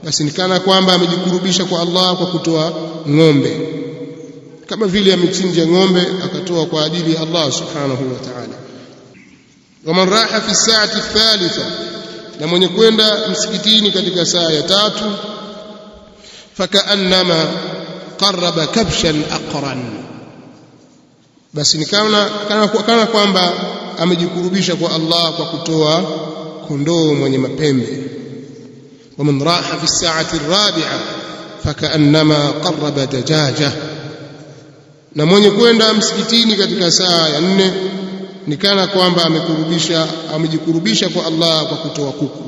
basi ni kana kwamba amejikurubisha kwa Allah kwa kutoa ng'ombe, kama vile amechinja ng'ombe akatoa kwa ajili ya Allah subhanahu wa ta'ala. Waman raha fi saati thalitha, na mwenye kwenda msikitini katika saa ya tatu, fakaannama qarraba kabshan aqran, basi ni kana kwamba amejikurubisha kwa Allah kwa kutoa kondoo mwenye mapembe. Waman raha fi saati rabi'a fakaannama qarraba dajaja, na mwenye kwenda msikitini katika saa ya nne ni kana kwamba amekurubisha, amejikurubisha kwa Allah kwa kutoa kuku.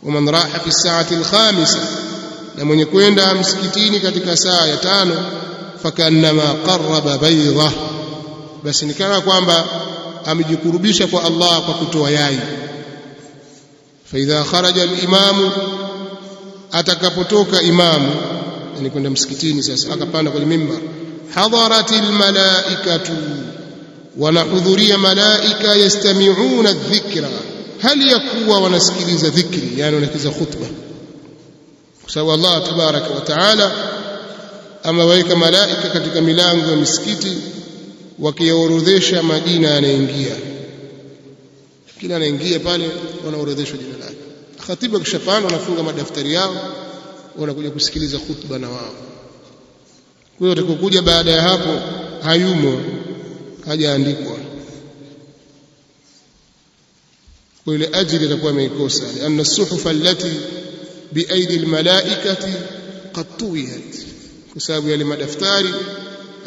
Waman raha fi saati alkhamisa, na mwenye kwenda msikitini katika saa ya tano, fakaannama qarraba baydha, basi ni kana kwamba amejikurubisha kwa Allah kwa kutoa yai. Fa idha kharaja alimamu, atakapotoka imamu, yani kwenda msikitini sasa, akapanda kwenye mimbar, hadharatil malaikatu, wanahudhuria malaika, yastami'una dhikra, hali ya kuwa wanasikiliza dhikri, yani wanasikiliza khutba, kwa sababu Allah tabaraka wa taala amewaweka malaika katika milango ya misikiti wakiorodhesha majina yanaingia. Kila anaingia pale wanaorodheshwa jina lake. Khatibu akishapanda wanafunga madaftari yao, wanakuja kusikiliza khutba na wao. Kwa hiyo atakapokuja baada ya hapo hayumo, hajaandikwa, kwa ile ajili atakuwa ameikosa, lianna suhufa allati biaidi almalaikati qad tuwiyat, kwa sababu yale madaftari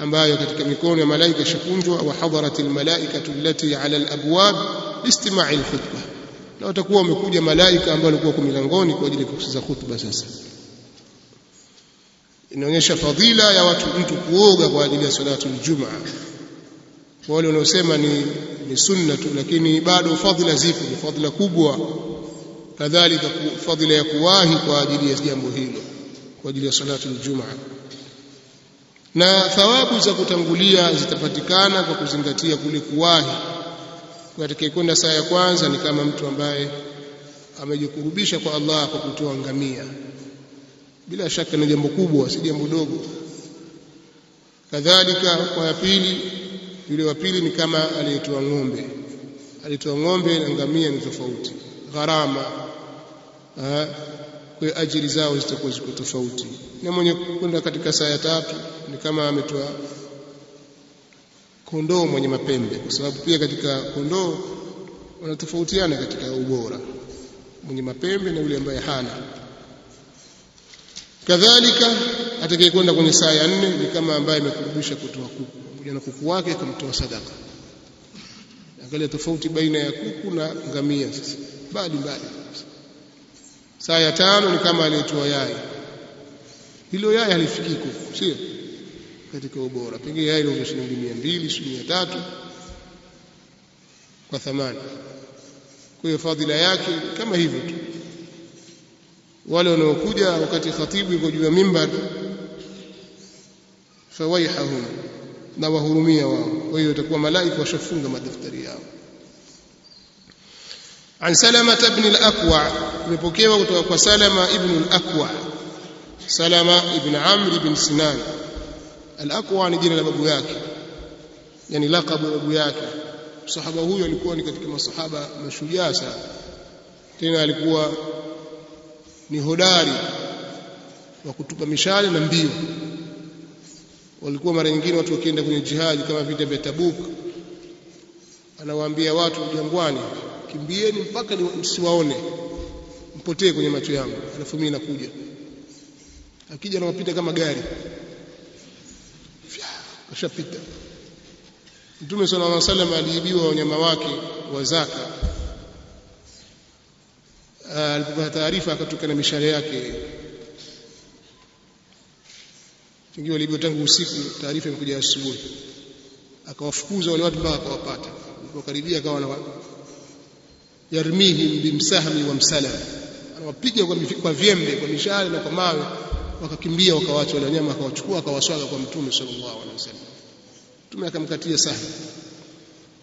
ambayo katika mikono ya malaika ishakunjwa. Wa hadarat almalaikatu allati ala alabwab liistima'i alkhutbah, na watakuwa wamekuja malaika ambao walikuwa kwa milangoni kwa ajili ya kusikiza khutba. Sasa inaonyesha fadhila ya watu mtu kuoga kwa ajili ya salatu aljumaa. Kwa wale wanaosema ni sunna tu, lakini bado fadhila zipo, ni fadhila kubwa. Kadhalika fadhila ya kuwahi kwa ajili ya jambo hilo, kwa ajili ya salatu aljumaa, na thawabu za kutangulia zitapatikana kwa kuzingatia kule kuwahi. Kwa atakayekwenda saa ya kwanza ni kama mtu ambaye amejikurubisha kwa Allah kwa kutoa ngamia. Bila shaka ni jambo kubwa, si jambo dogo. Kadhalika kwa ya pili, yule wa pili ni kama aliyetoa ng'ombe. Aliyetoa ng'ombe na ngamia ni tofauti. gharama. Kwa hiyo ajiri zao zitakuwa ziko tofauti. Na mwenye kwenda katika saa ya tatu ni kama ametoa kondoo mwenye mapembe, kwa sababu pia katika kondoo wanatofautiana katika ubora, mwenye mapembe na yule ambaye hana. Kadhalika atakayekwenda kwenye saa ya nne ni kama ambaye amekurubisha kutoa kuku pamoja na kuku wake akamtoa sadaka. Angalia tofauti baina ya kuku na ngamia sasa, mbali mbali. Saa ya tano ni kama aliyetoa yai, hilo yai halifikii kuku, sio katika ubora, pengine yai linauzwa shilingi 200, shilingi 300 kwa thamani. Kwa hiyo fadhila yake kama hivyo tu. Wale wanaokuja wakati khatibu yuko juu ya mimbar, fawaihahum, na wahurumia wao. Kwa hiyo itakuwa malaika washafunga madaftari yao. An Salama ibn al-Akwa, imepokewa kutoka kwa Salama ibn al-Akwa, Salama ibn Amr ibn Sinan. Al-Akwa ni jina la babu yake, yani lakabu ya babu yake. Sahaba huyo alikuwa ni katika masahaba mashujaa sana, tena alikuwa ni hodari wa kutupa mishale na mbio. Walikuwa mara nyingine watu wakienda kwenye jihadi kama vita vya Tabuk, anawaambia watu jangwani, kimbieni mpaka msiwaone, mpotee kwenye macho yangu, alafu mimi nakuja. Akija anawapita kama gari, kashapita. Mtume sallallahu alaihi wasallam aliibiwa wanyama wake wa zaka. Alipopata taarifa akatoka na mishale yake, pengine waliibiwa tangu usiku, taarifa imekuja asubuhi. Akawafukuza wale watu mpaka akawapata. Walipokaribia akawa na yarmihim bimsahmi wa msalam, anawapiga kwa vyembe, kwa mishale na kwa mawe, wakakimbia wakawaacha wale wanyama, akawachukua akawaswaga kwa Mtume sallallahu alaihi wasallam. Mtume akamkatia sahmi.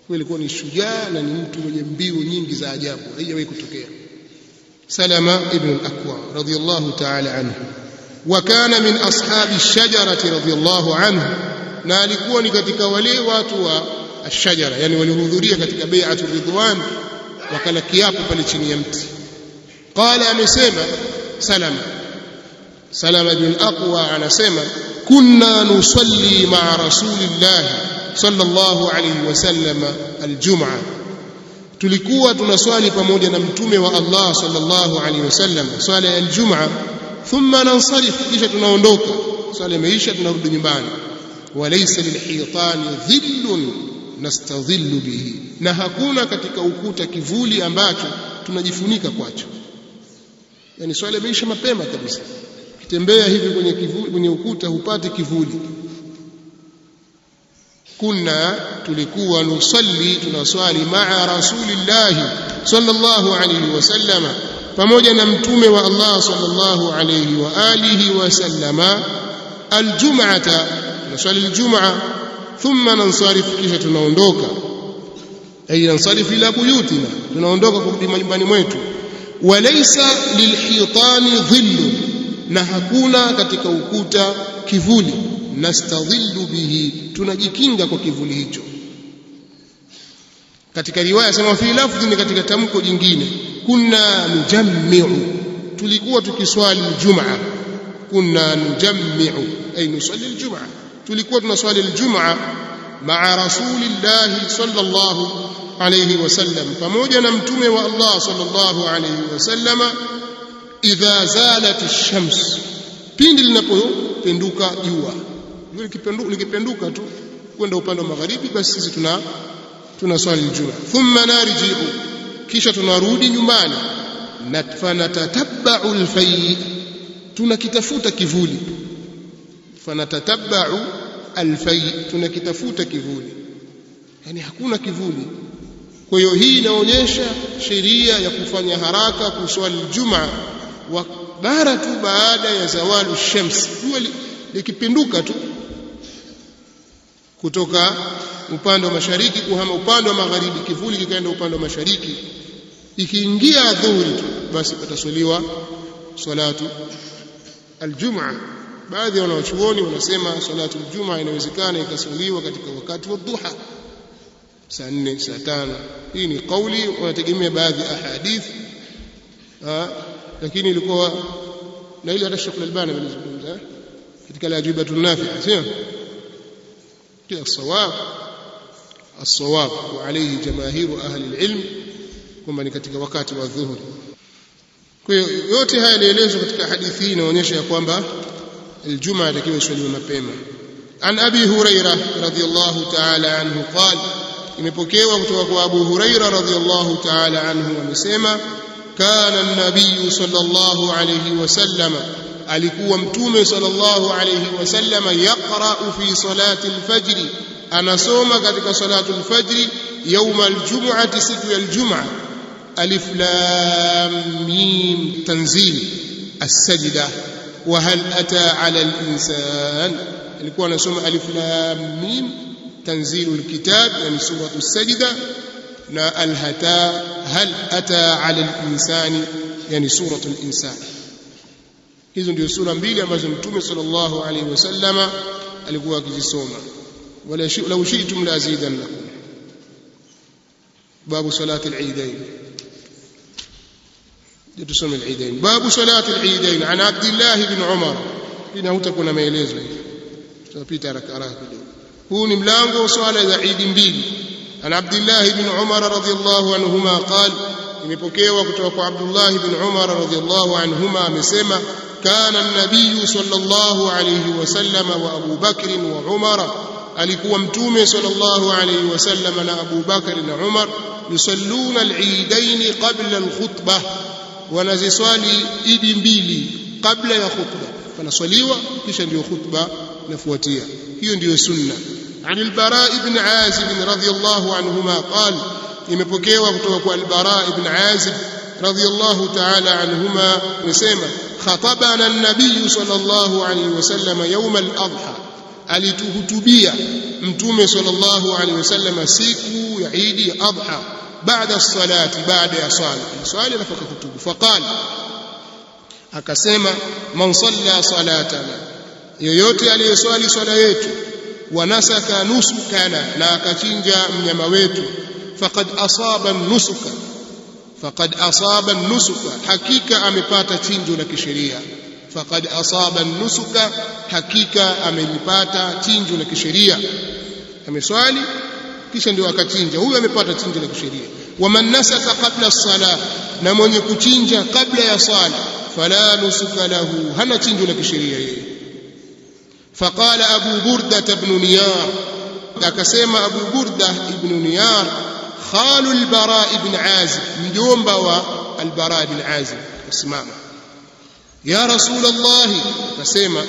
Kwa ilikuwa ni shujaa na ni mtu mwenye mbio nyingi za ajabu, haijawahi kutokea. Salama ibn al-Akwa radhiyallahu ta'ala anhu, wa kana min ashabi ash-shajarati radhiyallahu anhu, na alikuwa ni katika wale watu wa ash-shajara, yani walihudhuria katika bai'atu ridwan, wakala kiapo pale chini ya mti. Qala, amesema Salama, Salama ibn al-Aqwa anasema, kunna nusalli ma'a rasulillahi sallallahu alayhi wasallam al-jum'a, tulikuwa tunaswali pamoja na mtume wa Allah sallallahu alayhi wasallam swala ya al-jum'a, thumma nansarif, kisha tunaondoka, swala imeisha, tunarudi nyumbani. Walaysa lilhitani dhillun nastadhillu bihi, na hakuna katika ukuta kivuli ambacho tunajifunika kwacho. Yani swala imeisha mapema kabisa, ukitembea hivi kwenye kivuli, kwenye ukuta hupati kivuli. Kunna, tulikuwa, nusalli, tunaswali, maa rasulillahi sallallahu alayhi wasallama, pamoja na mtume wa Allah sallallahu alayhi wa alihi wasallama, aljum'ata, tunaswali aljumaa, thumma nansarif, kisha tunaondoka, ay nansarif ila buyutina, tunaondoka kurudi majumbani mwetu. Walaysa lilhitani dhillu, na hakuna katika ukuta kivuli, nastadhillu bihi, tunajikinga kwa kivuli hicho. Katika riwaya sema fi lafdhi, ni katika tamko jingine, kunna nujammi'u, tulikuwa tukiswali aljumaa. Kunna nujammi'u ay nusalli aljumaa, tulikuwa tunaswali aljumaa maa rasulillahi sallallahu alayhi wasallam, pamoja na mtume wa Allah sallallahu alayhi wasallama, idha zalat ash-shams, pindi linapopenduka jua. Jua likipenduka tu kwenda upande wa magharibi, basi sisi tunaswali aljuma. Thumma narji'u, kisha tunarudi nyumbani. Fanatatabba'u alfai, tunakitafuta kivuli. Fanatatabba'u alfai, tunakitafuta kivuli, yani hakuna kivuli. Kwa hiyo hii inaonyesha sheria ya kufanya haraka kuswali Ijumaa mara tu baada ya zawalu shams, jua likipinduka tu kutoka upande wa mashariki kuhama upande wa magharibi, kivuli kikaenda upande wa mashariki, ikiingia dhuhuri tu basi pataswaliwa salatu aljumaa. Baadhi ya wanawachuoni wanasema salatu aljumaa inawezekana ikaswaliwa katika wakati wa duha, saa 4, saa 5. Hii ni kauli, wanategemea baadhi ya ahadith, Lakini ilikuwa na ile hata Sheikh Al-Albani amelizungumza katika al-Ajibatu Nafi'a, sio kila sawab الصواب وعليه جماهير أهل العلم kwamba ni katika wakati wa dhuhuri. Kwa hiyo yote haya yalielezwa katika hadithi hii inaonyesha ya kwamba Ijumaa itakiwa iswaliwe mapema. An Abi Huraira radhiyallahu ta'ala anhu qala, imepokewa kutoka kwa Abu Huraira radhiyallahu ta'ala anhu amesema, kana an-nabiy sallallahu alayhi wasallam, alikuwa mtume sallallahu alayhi wasallam yaqra'u fi salati al-fajr, anasoma katika salatu al-fajr يوم الجمعة, siku ya Ijumaa, alif lam mim tanzil as-sajda wa hal ata ala al-insan. Alikuwa anasoma alif lam mim tanzilu al-kitab, yani suratu as-sajda, na al-hata hal ata ala al-insani, yani suratu al-insan. Hizo ndio sura mbili ambazo Mtume sallallahu alaihi wasallama alikuwa akizisoma. Wala law shi'tum la azidannakum. Babu salati al-eidain, tusome al-eidain. Babu salati al-eidain an Abdullah ibn Umar. Ina hutakuwa na maelezo hivi, tutapita haraka haraka kidogo. Huu ni mlango wa swala za Eid mbili. An Abdullah ibn Umar radhiyallahu anhuma qala, imepokewa kutoka kwa Abdullah ibn Umar radhiyallahu anhuma amesema, kana an-nabiy sallallahu alayhi wasallam wa Abu Bakr wa Umar, alikuwa mtume sallallahu alayhi wasallam na Abu Bakr na Umar, yusalluna al-eidain qabla al-khutbah, wanaziswali idi mbili kabla ya khutba, panaswaliwa kisha ndiyo khutba inafuatia. Hiyo ndiyo sunna. An al-Bara ibn Azib radhiyallahu anhuma qala, imepokewa kutoka kwa al-Bara ibn Azib radhiyallahu ta'ala anhuma amesema, khatabana an-nabiy sallallahu alayhi wasallam yawm al-adha, alituhutubia mtume sallallahu alayhi wasallam siku ya Idi ya Adha, baada as-salati, baada ya swala, swali alafu akahutubu. Faqala, akasema, man salla salatana, yoyote aliyeswali swala yetu, wanasaka nusukana, na akachinja mnyama wetu, faqad asaba nusuka, faqad asaba nusuka, hakika amepata chinjo la kisheria. Faqad asaba nusuka, hakika amelipata chinjo la kisheria. Ameswali kisha ndio akachinja, huyu amepata chinjo la kisheria. Waman nasaka qabla as-salah, na mwenye kuchinja kabla ya sala, fala nusuka lahu, hana chinjo la kisheria yeye. Faqala Abu Burda ibn Niyar, akasema Abu Burda ibn Niyar, khalu al-Bara ibn Azib, mjomba wa al-Bara ibn Azib, akasimama. Ya Rasul Allah, akasema,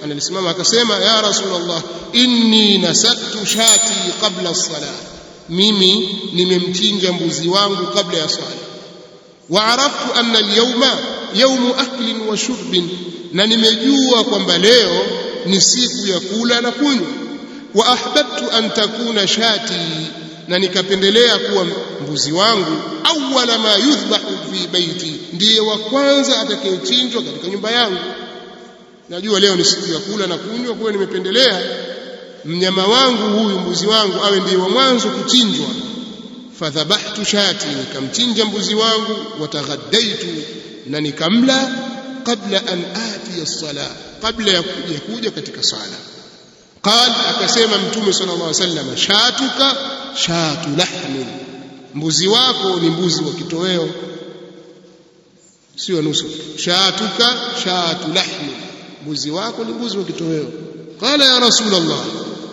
analisimama akasema, ya Rasul Allah, inni nasaktu shati qabla as-salah, mimi nimemchinja mbuzi wangu kabla ya swala. Wa araftu anna al-yawma yawmu aklin wa shurbin, na nimejua kwamba leo ni siku ya kula na kunywa. Wa ahbabtu an takuna shati, na nikapendelea kuwa mbuzi wangu, awwala ma yudhbahu fi baiti, ndiye wa kwanza atakayechinjwa katika nyumba yangu. Najua leo ni siku ya kula na kunywa, kwa hiyo nimependelea mnyama wangu huyu mbuzi wangu awe ndiye wa mwanzo kuchinjwa. Fadhabahtu shati, nikamchinja mbuzi wangu, wataghaddaitu, na nikamla, qabla an atiya as-sala, kabla ya kuja katika sala. Qal, akasema Mtume sallallahu alaihi wasallam, shatuka shatu lahmin, mbuzi wako ni mbuzi wa kitoweo, sio nusu. Shatuka shatu lahmin, mbuzi wako ni mbuzi wa kitoweo. Qala ya Rasul Allah,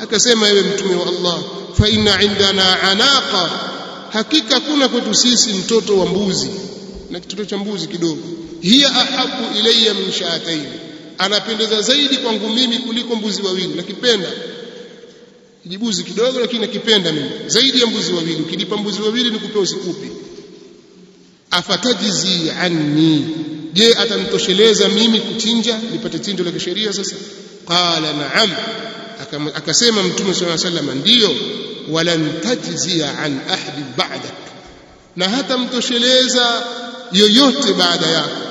akasema ewe Mtume wa Allah, fa inna indana anaqa, hakika kuna kwetu sisi mtoto wa mbuzi na kitoto cha mbuzi kidogo. Hiya ahabu ilayya min shatain, anapendeza zaidi kwangu mimi kuliko mbuzi wawili. Nakipenda kijibuzi kidogo, lakini nakipenda mimi zaidi ya mbuzi wawili. Ukinipa mbuzi wawili nikupe, usikupi. Afatajzi anni, je, atanitosheleza mimi kuchinja nipate chinjo la kisheria sasa? Qala na'am, akasema Mtume sallallahu alaihi wasallam, ndiyo. Walan tajzia an ahadi ba'dak, na hata mtosheleza yoyote baada yako.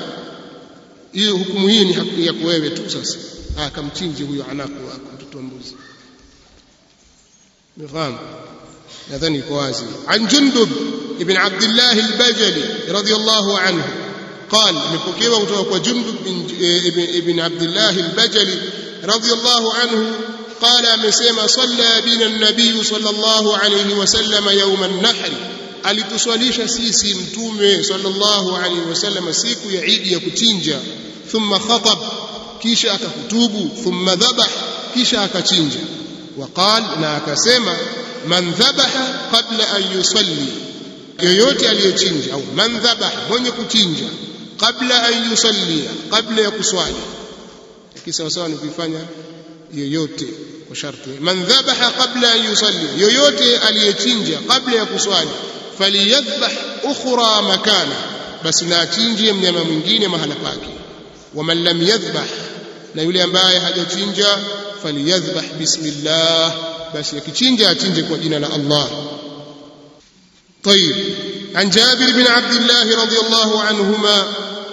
Hiyo hukumu hii ni haki yako wewe tu. Sasa akamchinje huyo anaku wako, mtoto wa mbuzi. Umefahamu? Nadhani iko wazi. An Jundub ibn Abdullah al-Bajali radiyallahu anhu قال imepokewa kutoka kwa Jundub ibn Abdullah al-Bajali radiyallahu anhu قال amesema صلى بنا النبي صلى الله عليه وسلم يوم النحر alituswalisha sisi mtume sallallahu alaihi wasallam siku ya Idi ya kuchinja. Thumma khatab, kisha akahutubu. Thumma dhabah, kisha akachinja. Waqal, na akasema: man dhabaha qabla an yusalli, yoyote aliyechinja, au man dhabaha, mwenye kuchinja, qabla an yusallia, kabla ya kuswali, lakini sawa sawa ni kuifanya yoyote kwa sharti. Man dhabaha qabla an yusalli, yoyote aliyechinja kabla ya kuswali, faliyadhbah ukhra makana, basi na achinje mnyama mwingine mahala pake. Waman lam yadhbah, na yule ambaye hajachinja, faliyadhbah bismillah, basi akichinja achinje kwa jina la Allah. طيب، عن جابر بن عبد الله رضي الله عنهما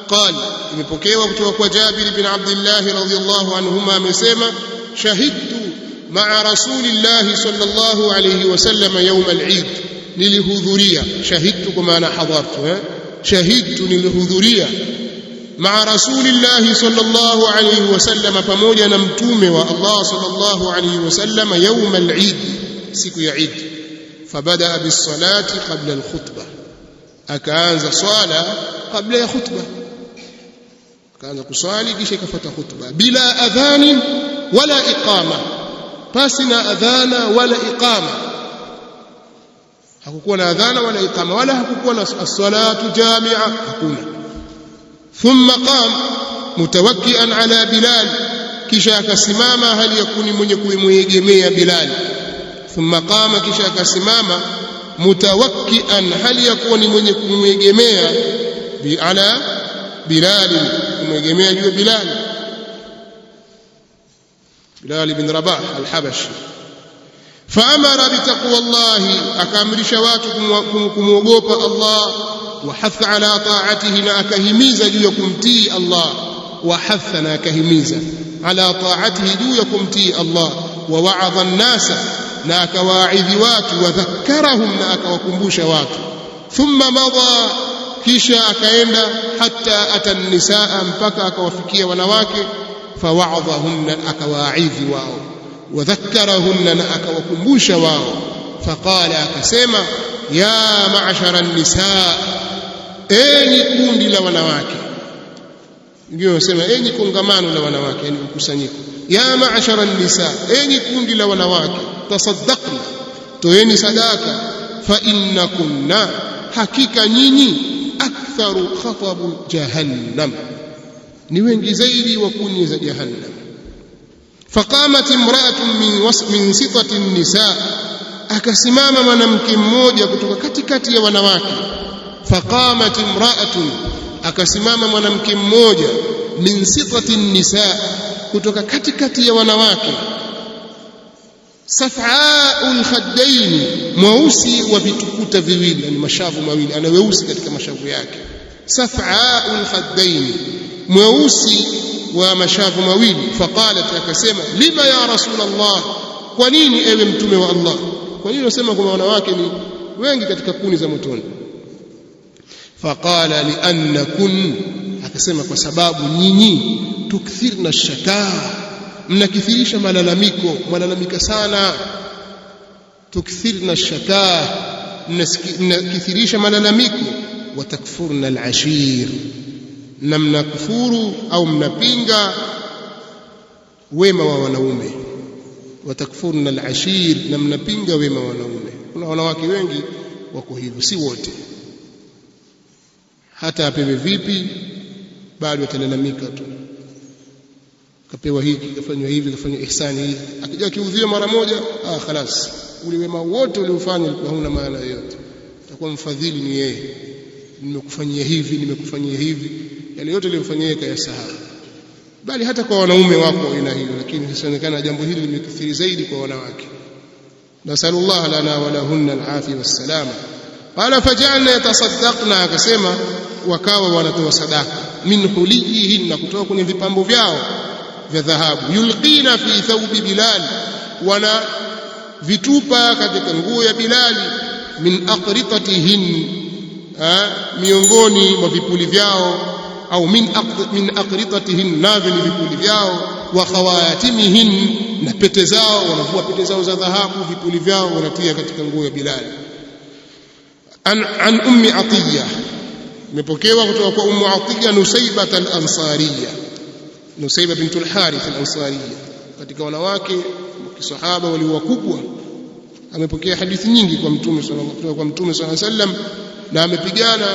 قال imepokewa kutoka kwa Jabir bin Abdullah radhiyallahu anhuma amesema: shahidtu ma'a rasulillahi sallallahu alayhi wasallam yawm al-Eid, nilihudhuria. Shahidtu kwa maana hadartu, eh, shahidtu, nilihudhuria, ma'a rasulillahi sallallahu alayhi wasallam, pamoja na mtume wa Allah sallallahu alayhi wasallam, yawm al-Eid, siku ya Eid. Fabada bis-salati qabla al-khutbah, akaanza swala kabla ya khutbah, akaanza kuswali kisha ikafuata khutba, bila adhani wala iqama, pasi na adhana wala iqama. Hakukuwa na adhana wala iqama wala hakukuwa na as-salatu jamia, hakuna. Thumma qam mutawakkian ala Bilal, kisha akasimama hali ya kuni mwenye kumwegemea Bilal. Thumma qama, kisha akasimama, mutawakkian, hali ya kuwa ni mwenye kumwegemea, ala Bilal, kumwegemea juu Bilal, Bilal bin Rabah al-Habashi. Faamara bitaqwa Allahi, akaamrisha watu kumwogopa Allah. Wahatha ala taatihi, na akahimiza juu ya kumtii Allah. Wahatha, na akahimiza, ala taatihi, juu ya kumtii Allah. Wa waadha nnasa, na akawaidhi watu. Wadhakkarahum, na akawakumbusha watu. Thumma madha, kisha akaenda, hatta ata nisaa, mpaka akawafikia wanawake. Fawaadhahunna, akawaidhi wao. Wadhakkarahunna, na akawakumbusha wao. Faqala, akasema: ya ma'shara nisaa, enyi kundi la wanawake. Wengine wanasema enyi kongamano la wanawake, yani mkusanyiko. Ya ma'shara nisaa, enyi kundi la wanawake, tasaddaqna, toeni sadaka. Fa innakunna, hakika nyinyi, aktharu khatabu jahannam, ni wengi zaidi wa kuni za jahannam. Faqamat imra'atun min sitati nisa, akasimama mwanamke mmoja kutoka katikati ya wanawake. Faqamat imra'atun, akasimama mwanamke mmoja, min sitati nisa, kutoka katikati ya wanawake, saf'aul khaddaini, mweusi wa vitukuta viwili, yani mashavu mawili, ana weusi katika mashavu yake. Saf'aul khaddaini, mweusi wa mashavu mawili. Faqalat, akasema: lima ya rasul Allah, kwa nini ewe mtume wa Allah? Kwa nini unasema kwamba wanawake ni wengi katika kuni za motoni? Faqala liannakun, akasema kwa sababu nyinyi, tukthirna shakaa, mnakithirisha malalamiko, mwalalamika sana. Tukthirna shakaa, mnakithirisha malalamiko. Watakfurna alashir, na mnakufuru au mnapinga wema wa wanaume. Watakfurna alashir, na mnapinga wema wa wanaume. Kuna wanawake wengi wako hivyo, si wote. Hata apewe vipi bado atalalamika tu, kapewa hiki, kafanywa hivi, kafanywa ihsani hii. Akija akiudhiwa mara moja, ah, khalas, ule wema wote uliofanya ulikuwa hauna maana yoyote, utakuwa mfadhili ni yeye, nimekufanyia hivi, nimekufanyia hivi, yale yote aliyofanyia yeye kayasahau. Bali hata kwa wanaume wako aina hiyo, lakini inaonekana jambo hili limekithiri zaidi kwa wanawake. Nasalullah lana wa lahunna alafia wassalama. Qala fajalna yatasaddaqna, akasema wakawa wanatoa sadaka, min huliyihinna, kutoka kwenye vipambo vyao vya dhahabu. Yulqina fi thawbi Bilal, wana vitupa katika nguo ya Bilali. Min aqritatihin, miongoni mwa vipuli vyao. Au min aqritatihin, navyo ni vipuli vyao. Wa khawatimihin, na pete zao, wanavua pete zao za dhahabu, vipuli vyao wanatia katika nguo ya Bilal. An Ummi Atiya, imepokewa kutoka kwa Ummu Atiya Nusaiba al-Ansariya, Nusaiba bint al-Harith al-Ansariya, katika wanawake kisahaba walio wakubwa. Amepokea hadithi nyingi kwa Mtume sallallahu kwa Mtume sallallahu alaihi wasallam, na amepigana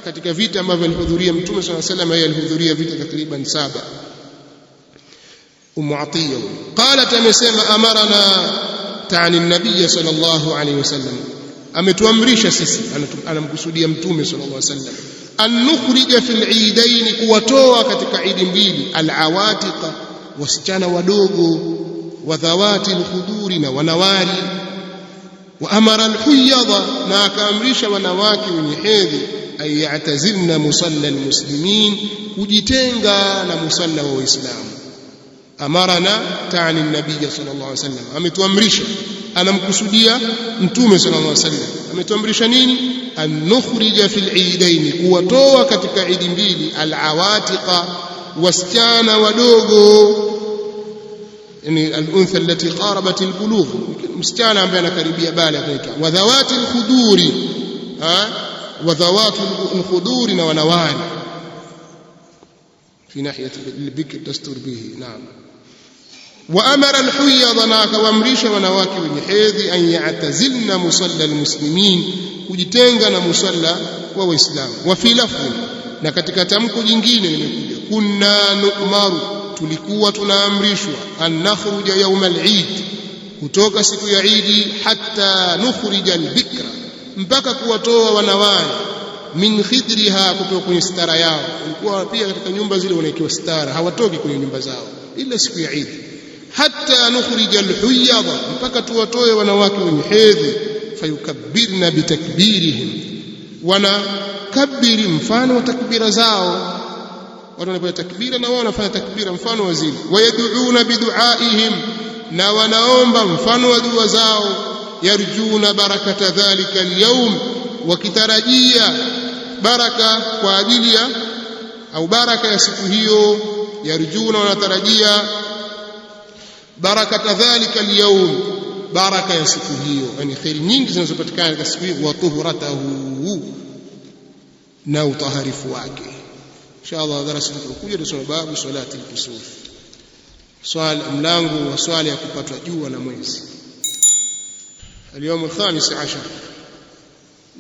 katika vita ambavyo alihudhuria Mtume sallallahu alaihi wasallam. Yeye alihudhuria vita takriban 7. Ummu Atiya qalat, amesema amarana, taani nabii sallallahu alaihi wasallam, ametuamrisha sisi, anamkusudia Mtume sallallahu alaihi wasallam, an nukhrija fil eidain, kuwatoa katika idi mbili, alawatiqa, wasichana wadogo, wa dhawati alkhuduri, na wanawari. Wa amara alhuyadha, na akaamrisha wanawake wenye hedhi, an ya'tazilna musalla almuslimin, kujitenga na musalla wa Waislamu. Amarana taani nabii sallallahu alaihi wasallam, ametuamrisha, anamkusudia Mtume sallallahu alaihi wasallam. Ametuamrisha nini? An nukhrija fil eidain, kuwatoa katika idi mbili, alawatiqa, wasichana wadogo, yani al-untha allati qarabat al-bulugh, msichana ambaye anakaribia bale anaitwa, wa dhawati al-khuduri, wa dhawati al-khuduri, na wanawali fi nahiyati al-bikr tastur bihi. Naam. Wa amara al-huyadh, na akawaamrisha wanawake wenye hedhi, an ya'tazilna musalla al-muslimin, kujitenga na musalla wa Waislamu. Wa fi lafdhi, na katika tamko jingine limekuja, kunna nu'maru, tulikuwa tunaamrishwa, an nakhruja yawm al-eid, kutoka siku ya Idi, hatta nukhrija al-bikra, mpaka kuwatoa wanawali, min khidriha, kutoka kwenye stara yao. Walikuwa pia katika nyumba zile wanawekewa stara, hawatoki kwenye nyumba zao ila siku ya Idi. Hatta nukhrija al-huyadha, mpaka tuwatoe wanawake wenye hedhi. Fayukabbirna bitakbirihim, wanakabiri mfano wa takbira zao. Watu wanafanya takbira na wao wanafanya takbira mfano wa zile. Wayad'una biduaihim, na wanaomba mfano wa dua zao. Yarjuna barakata dhalika alyawm, wakitarajia baraka kwa ajili ya au baraka ya siku hiyo. Yarjuna, wanatarajia, barakata dhalika alyawm, baraka ya siku hiyo, yani kheri nyingi zinazopatikana katika siku hiyo. Wa tuhuratahu, na utaharifu wake. Inshallah, darasa litakapokuja tutasoma babu salati al-kusuf, swala, mlango wa swala ya kupatwa jua na mwezi. اليوم الخامس عشر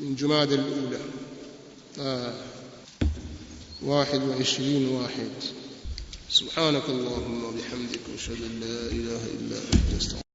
من جماد الأولى 21 1. سبحانك اللهم وبحمدك، واشهد أن لا إله إلا أنت، استغفرك.